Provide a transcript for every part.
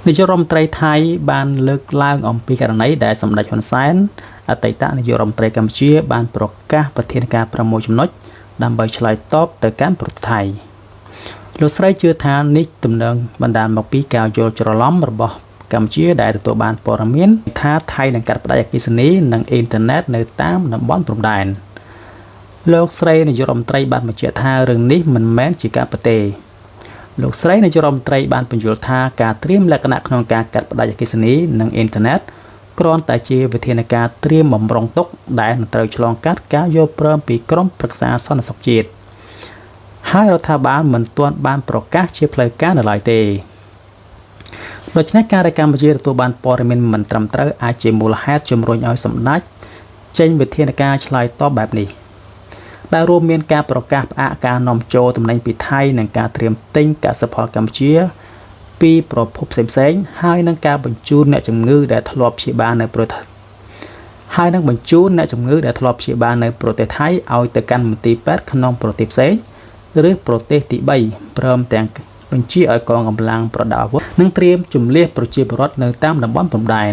នាយករដ្ឋមន្ត្រីថៃបានលើកឡើងអំពីករណីដែលសម្ដេចហ៊ុនសែនអតីតនាយករដ្ឋមន្ត្រីកម្ពុជាបានប្រកាសប្រធានការ6ចំណុចដើម្បីឆ្លើយតបទៅកាន់ប្រទេសថៃលោកស្រីជឿថានេះទំនងបណ្ដាលមកពីការយល់ច្រឡំរបស់កម្ពុជាដែលទទួលបានព័ត៌មានថាថៃនឹងកាត់ផ្តាច់អគ្គិសនីនិងអ៊ីនធឺណិតនៅតាមតំបន់ព្រំដែនលោកស្រីនាយករដ្ឋមន្ត្រីបានបញ្ជាក់ថារឿងនេះមិនមែនជាការពិតទេលោកស្រីនាយករដ្ឋមន្ត្រីបានពន្យល់ថាការត្រៀមលក្ខណៈក្នុងការកាត់ផ្តាច់អគ្គិសនីនិងអ៊ីនធឺណិតគ្រាន់តែជាវិធានការត្រៀមបំរុងទុកដែលនឹងត្រូវឆ្លងកាត់ការយល់ព្រមពីក្រុមប្រឹក្សាសន្តិសុខជាតិហើយរដ្ឋាភិបាលមិនទាន់បានប្រកាសជាផ្លូវការនៅឡើយទេដូច្នេះការដែលកម្ពុជាទទួលបានព័ត៌មានមិនត្រឹមត្រូវអាចជាមូលហេតុជំរុញឲ្យសម្ដេចចេញវិធានការឆ្លើយតបបែបនេះដែលរួមមានការប្រកាសផ្អាកការនាំចូលទំនិញពីថៃនិងការត្រៀមទិញកសិផលកម្ពុជាពីប្រភពផ្សេងៗហើយនឹងការបញ្ជូនអ្នកជំងឺដែលធ្លាប់ព្យាបាលនៅប្រទេសហើយនឹងបញ្ជូនអ្នកជំងឺដែលធ្លាប់ព្យាបាលនៅប្រទេសថៃឲ្យទៅកាន់មន្ទីរពេទ្យក្នុងប្រទេសផ្សេងឬប្រទេសទី3ព្រមទាំងបញ្ជាឲ្យកងកម្លាំងប្រដាប់អាវុធនិងត្រៀមជំលះប្រជាពលរដ្ឋនៅតាមតំបន់ព្រំដែន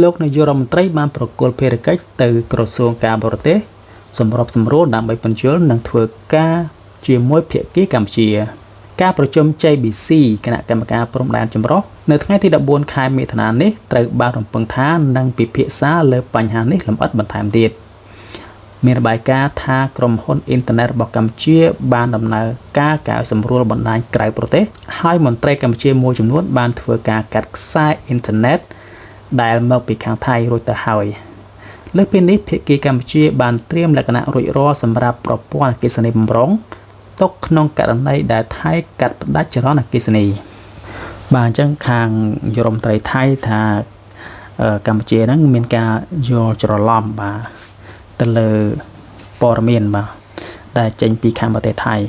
លោកនាយករដ្ឋមន្ត្រីបានប្រគល់ភារកិច្ចទៅក្រសួងការបរទេសសម្របសម្រួលដើម្បីបញ្ជលនិងធ្វើការជាមួយភាគីកម្ពុជាការប្រជុំ JBC គណៈកម្មការព្រំដែនចម្រុះនៅថ្ងៃទី14ខែមិថុនានេះត្រូវបានរំពឹងថានឹងពិភាក្សាលើបញ្ហានេះលម្អិតបន្ថែមទៀតមានរបាយការណ៍ថាក្រុមហ៊ុនអ៊ីនធឺណិតរបស់កម្ពុជាបានដំណើរការកែសម្រួលបណ្ដាញក្រៅប្រទេសហើយមន្ត្រីកម្ពុជាមួយចំនួនបានធ្វើការកាត់ខ្សែអ៊ីនធឺណិតដែលមកពីខាងថៃរួចទៅហើយលើសពីនេះភាគីកម្ពុជាបានត្រៀមលក្ខណៈរួចរាល់សម្រាប់ប្រព័ន្ធអគ្គិសនីបម្រុងទុកក្នុងករណីដែលថៃកាត់ផ្តាច់ចរន្តអគ្គិសនីបាទអញ្ចឹងខាងយរដ្ឋមន្ត្រីថៃថាកម្ពុជាហ្នឹងមានការយល់ច្រឡំបាទទៅលើព័ត៌មានបាទដែលចេញពីខាងប្រទេសថៃឥ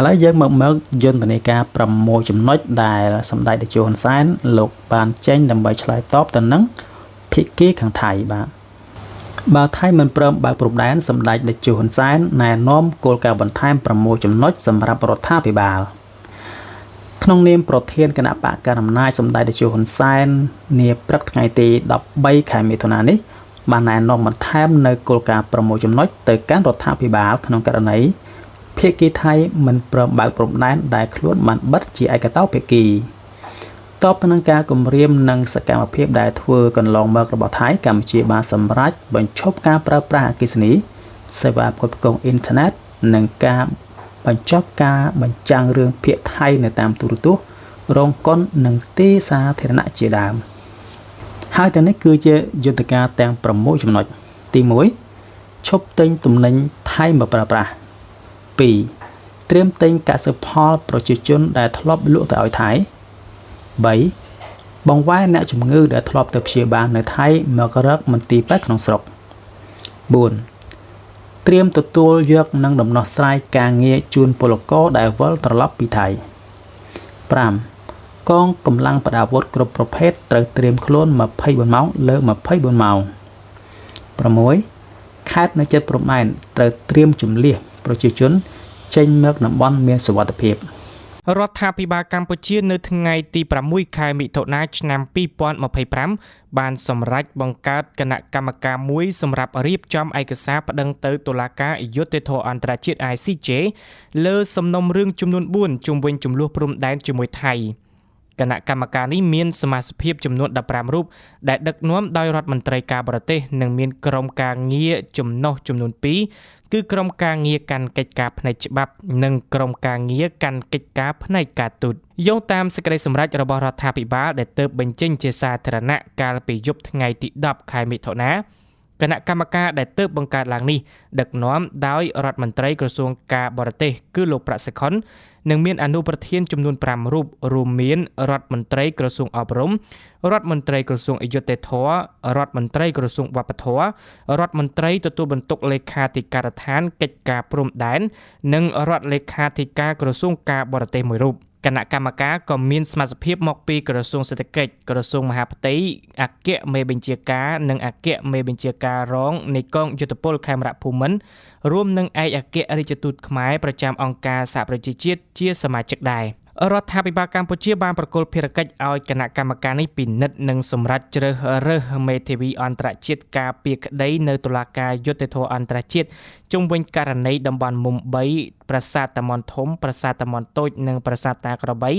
ឡូវយើងមកមើលយន្តនាការ6ចំណុចដែលសម្ដេចតេជោហ៊ុនសែនលោកបានចេញដើម្បីឆ្លើយតបទៅនឹងភាគីខាងថៃបាទបើថៃមិនព្រមបើកព្រំដែនសម្ដេចតេជោហ៊ុនសែនណែនាំគោលការណ៍បន្ថែម6ចំណុចសម្រាប់រដ្ឋាភិបាលក្នុងនាមប្រធានគណៈបកកណ្ដាលអំណាចសម្ដេចតេជោហ៊ុនសែននាព្រឹកថ្ងៃទី13ខែមិថុនានេះបានណែនាំបន្ថែមនៅគោលការណ៍6ចំណុចទៅកាន់រដ្ឋាភិបាលក្នុងករណីភាគីថៃមិនព្រមបើកព្រំដែនដែលខ្លួនបានបិទជាឯកតោភាគីតបទៅនឹងការគំរាមនិងសកម្មភាពដែលធ្វើកន្លងមករបស់ថៃកម្ពុជាបានសម្រេចបញ្ឈប់ការប្រើប្រាស់អគ្គិសនីសេវាផ្គត់ផ្គង់អ៊ីនធឺណិតនិងការបញ្ចប់ការបញ្ចាំងរឿងភាគថៃនៅតាមទូរទស្សន៍រោងកុននិងទីសាធារណៈជាដើមហើយទាំងនេះគឺជាយន្តការទាំង6ចំណុចទី1ឈប់ទិញទំនិញថៃមកប្រើប្រាស់2ត្រៀមទិញកសិផលប្រជាជនដែលធ្លាប់លក់ទៅឲ្យថៃ3បង្វែរអ្នកជំងឺដែលធ្លាប់ទៅព្យាបាលនៅថៃមករកមន្ទីរពេទ្យក្នុងស្រុក4ត្រៀមទទួលយកនឹងដំណោះស្រាយការងារជូនពលករដែលវិលត្រឡប់ពីថៃ5កងកម្លាំងប្រដាប់អាវុធគ្រប់ប្រភេទត្រូវត្រៀមខ្លួន24ម៉ោងលើ24ម៉ោង6ខេត្តនៅជិតព្រំដែនត្រូវត្រៀមជំលះប្រជាជនចេញមកតំបន់មានសុវត្ថិភាពរដ្ឋាភិបាលកម្ពុជានៅថ្ងៃទី6ខែមិថុនាឆ្នាំ2025បានសម្រេចបង្កើតគណៈកម្មការមួយសម្រាប់រៀបចំឯកសារប្តឹងទៅតុលាការយុត្តិធម៌អន្តរជាតិ ICJ លើសំណុំរឿងចំនួន4ជុំវិញជម្លោះព្រំដែនជាមួយថៃគណៈកម្មការនេះមានសមាជិកចំនួន15រូបដែលដឹកនាំដោយរដ្ឋមន្ត្រីការបរទេសនិងមានក្រុមការងារចំណុះចំនួន2គឺក្រុមការងារកាន់កិច្ចការផ្នែកច្បាប់និងក្រុមការងារកាន់កិច្ចការផ្នែកការទូតយោងតាមសេចក្តីសម្រេចរបស់រដ្ឋាភិបាលដែលទើបបញ្ចេញជាសាធារណៈកាលពីយប់ថ្ងៃទី10ខែមិថុនាគណៈកម្មការដែលទើបបង្កើតឡើងនេះដឹកនាំដោយរដ្ឋមន្ត្រីក្រសួងការបរទេសគឺលោកប្រាក់សុខុននិងមានអនុប្រធានចំនួន5រូបរួមមានរដ្ឋមន្ត្រីក្រសួងអប់រំរដ្ឋមន្ត្រីក្រសួងយុត្តិធម៌រដ្ឋមន្ត្រីក្រសួងវប្បធម៌រដ្ឋមន្ត្រីទទួលបន្ទុកលេខាធិការដ្ឋានកិច្ចការព្រំដែននិងរដ្ឋលេខាធិការក្រសួងការបរទេសមួយរូបគណៈកម្មការក៏មានសមាជិកមកពីក្រសួងសេដ្ឋកិច្ចក្រសួងមហាផ្ទៃអគ្គមេបញ្ជាការនិងអគ្គមេបញ្ជាការរងនៃកងយុទ្ធពលខេមរៈភូមិន្ទរួមនឹងឯកអគ្គរាជទូតខ្មែរប្រចាំអង្គការសហប្រជាជាតិជាសមាជិកដែរ រដ្ឋាភិបាលកម្ពុជាបានប្រគល់ភារកិច្ចឲ្យគណៈកម្មការនេះពិនិត្យនិងសម្រេចជ្រើសរើសមេធាវីអន្តរជាតិការពារក្តីនៅតុលាការយុត្តិធម៌អន្តរជាតិជុំវិញករណីតំបន់មុំ3ប្រាសាទតាមាន់ធំប្រាសាទតាមាន់តូចនិងប្រាសាទតាក្របី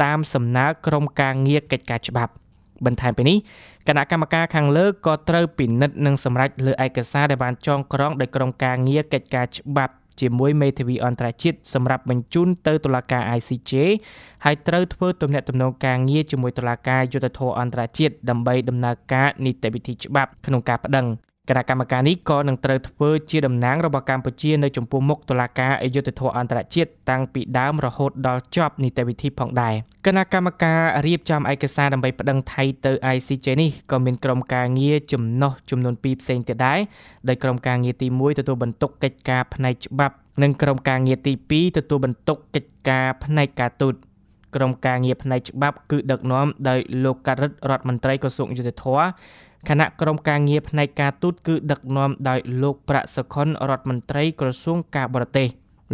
តាមសំណើក្រុមការងារកិច្ចការច្បាប់បន្ថែមពីនេះគណៈកម្មការខាងលើក៏ត្រូវពិនិត្យនិងសម្រេចលើឯកសារដែលបានចងក្រងដោយក្រុមការងារកិច្ចការច្បាប់ជាមួយមេធាវីអន្តរជាតិសម្រាប់បញ្ជូនទៅតុលាការ ICJ ហើយត្រូវធ្វើទំនាក់ទំនងការងារជាមួយតុលាការយុត្តិធម៌អន្តរជាតិដើម្បីដំណើរការនីតិវិធីច្បាប់ក្នុងការប្តឹងគណៈកម្មការនេះក៏នឹងត្រូវធ្វើជាតំណាងរបស់កម្ពុជានៅចំពោះមុខតុលាការយុត្តិធម៌អន្តរជាតិតាំងពីដើមរហូតដល់ចប់នីតិវិធីផងដែរគណៈកម្មការរៀបចំឯកសារដើម្បីប្តឹងថៃទៅ ICJ នេះក៏មានក្រុមការងារចំណុះចំនួន2ផ្សេងទៀតដែរដោយក្រុមការងារទី1ទទួលបន្ទុកកិច្ចការផ្នែកច្បាប់និងក្រុមការងារទី2ទទួលបន្ទុកកិច្ចការផ្នែកការទូតក្រុមការងារផ្នែកច្បាប់គឺដឹកនាំដោយលោកការិទ្ធរដ្ឋមន្ត្រីក្រសួងយុត្តិធម៌ខណៈក្រុមការងារផ្នែកការទូតគឺដឹកនាំដោយលោកប្រាក់សុខុនរដ្ឋមន្ត្រីក្រសួងការបរទេស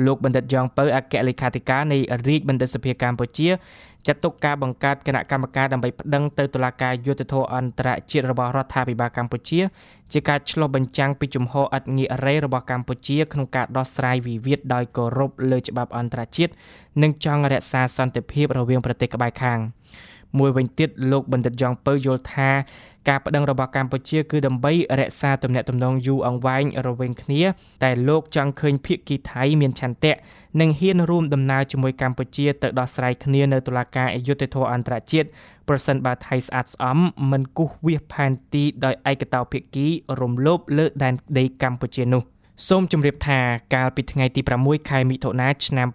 លោកបណ្ឌិតយ៉ងពៅអគ្គលេខាធិការនៃរាជបណ្ឌិត្យសភាកម្ពុជាចាត់ទុកការបង្កើតគណៈកម្មការដើម្បីប្តឹងទៅតុលាការយុត្តិធម៌អន្តរជាតិរបស់រដ្ឋាភិបាលកម្ពុជាជាការឆ្លុះបញ្ចាំងពីជំហរឥតងាករេរបស់កម្ពុជាក្នុងការដោះស្រាយវិវាទដោយគោរពលើច្បាប់អន្តរជាតិនិងចង់រក្សាសន្តិភាពរវាងប្រទេសក្បែរខាងមួយវិញទៀតលោកបណ្ឌិតយ៉ងពៅយល់ថាការប្តឹងរបស់កម្ពុជាគឺដើម្បីរក្សាទំនាក់ទំនងយូរអង្វែងរវាងគ្នាតែលោកចង់ឃើញភាគីថៃមានឆន្ទៈនិងហ៊ានរួមដំណើរជាមួយកម្ពុជាទៅដោះស្រាយគ្នានៅតុលាការយុត្តិធម៌អន្តរជាតិប្រសិនបើថៃស្អាតស្អំមិនគូសវាសផែនទីដោយឯកតោភាគីរំលោភលើដែនដីកម្ពុជានោះសូមជម្រាបថាកាលពីថ្ងៃទី6ខែមិថុនាឆ្នាំ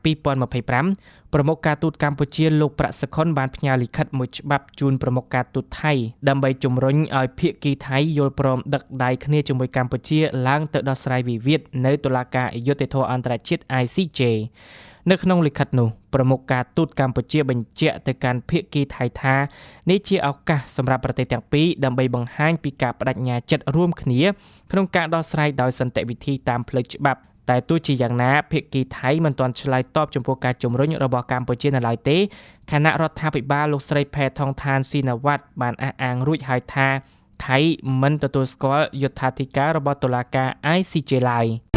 2025ប្រមុខការទូតកម្ពុជាលោកប្រាក់សុខុនបានផ្ញើលិខិតមួយច្បាប់ជូនប្រមុខការទូតថៃដើម្បីជំរុញឲ្យភាគីថៃយល់ព្រមដឹកដៃគ្នាជាមួយកម្ពុជាឡើងទៅដោះស្រាយវិវាទនៅតុលាការយុត្តិធម៌អន្តរជាតិ ICJ នៅក្នុងលិខិតនោះប្រមុខការទូតកម្ពុជាបញ្ជាក់ទៅកាន់ភាគីថៃថានេះជាឱកាសសម្រាប់ប្រទេសទាំងពីរដើម្បីបង្ហាញពីការប្តេជ្ញាចិត្តរួមគ្នាក្នុងការដោះស្រាយដោយសន្តិវិធីតាមផ្លូវច្បាប់តែទោះជាយ៉ាងណាភាគីថៃមិនទាន់ឆ្លើយតបចំពោះការជំរុញរបស់កម្ពុជានៅឡើយទេខណៈរដ្ឋាភិបាលលោកស្រីផេថងថានស៊ីណាវ៉ាត់បានអះអាងរួចហើយថាថៃមិនទទួលស្គាល់យុត្តាធិការរបស់តុលាការ ICJ ឡើយ។